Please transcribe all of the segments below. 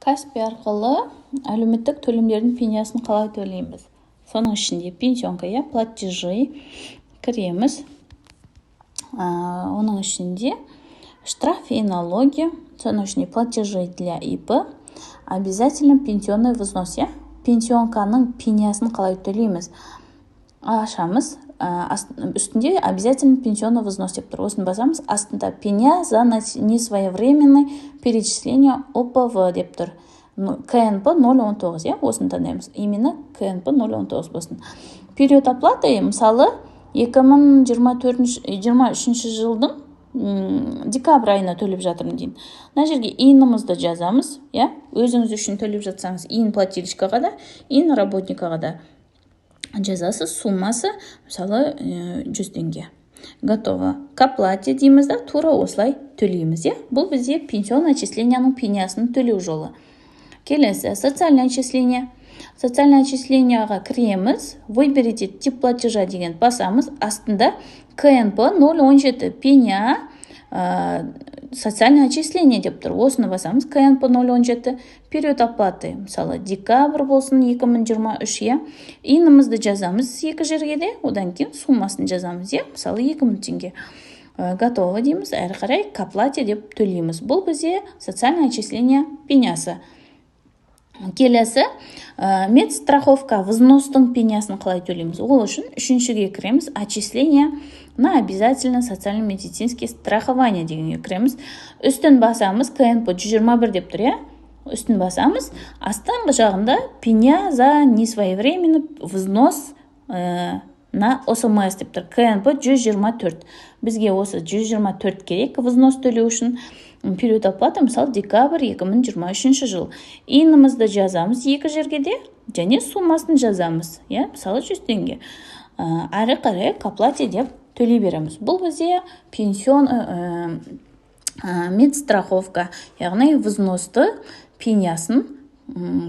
Каспи арқылы әлеуметтік төлемдердің пенясын қалай төлейміз? Соның ішінде пенсионка, иә, платежи кіреміз. Оның ішінде штраф и налоги, соның ішінде платежи для ИП, обязательно пенсионный взнос, иә. Пенсионканың пенясын қалай төлейміз? Ашамыз, үстінде «Обязательный пенсионный взнос» деп тұр, осыны басамыз. Астында «Пеня за несвоевременное перечисление ОПВ» деп тұр, КНП 019, иә, осыны таңдаймыз. Именно КНП 019 болсын. Период оплаты, мысалы, 2024, 23 жылдың декабрь айына төлеп жатырмын дейін. Мына жерге ИИН-імізді жазамыз, иә. Өзіңіз үшін төлеп жатсаңыз, ИИН плательщикаға да, ИИН работникаға да жазасыз. Суммасы, мысалы, 100 теңге. Готово, к оплате дейміз да, тура осылай төлейміз, иә. Бұл бізде пенсионный отчисленияның пенясын төлеу жолы. Келесі социальное отчисление. Социальное отчисленияға кіреміз, «Выберите тип платежа» деген басамыз. Астында КНП 017, пеня социальное отчисление деп тұр, осыны басамыз. КНП 017, период оплаты, мысалы, декабрь болсын 2023, иә. ИИН-імізді жазамыз екі жерге де, одан кейін суммасын жазамыз, иә, мысалы, 2000 теңге. Готово дейміз, әрі қарай к оплате деп төлейміз. Бұл бізде социальное отчисление пенясы. Келесі медстраховка взностың пенясын қалай төлейміз? Ол үшін үшіншіге кіреміз, «Отчисление на обязательно социально медицинский страхование» дегенге кіреміз. Үстін басамыз, КНП 121 деп тұр, иә, үстін басамыз. Астыңғы жағында «Пеня за несвоевременный взнос на ОСМС» деп тұр, КНП 124. Бізге осы 124 керек взнос төлеу үшін. Период оплаты, мысалы, декабрь 2023 жыл. ИИН-імізді жазамыз екі жерге де және суммасын жазамыз, иә, мысалы, 100 теңге. Әрі қарай к оплате деп төлей береміз. Бұл бізде пенсион медстраховка, яғни взносты пенясын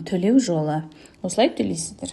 төлеу жолы. Осылай төлейсіздер.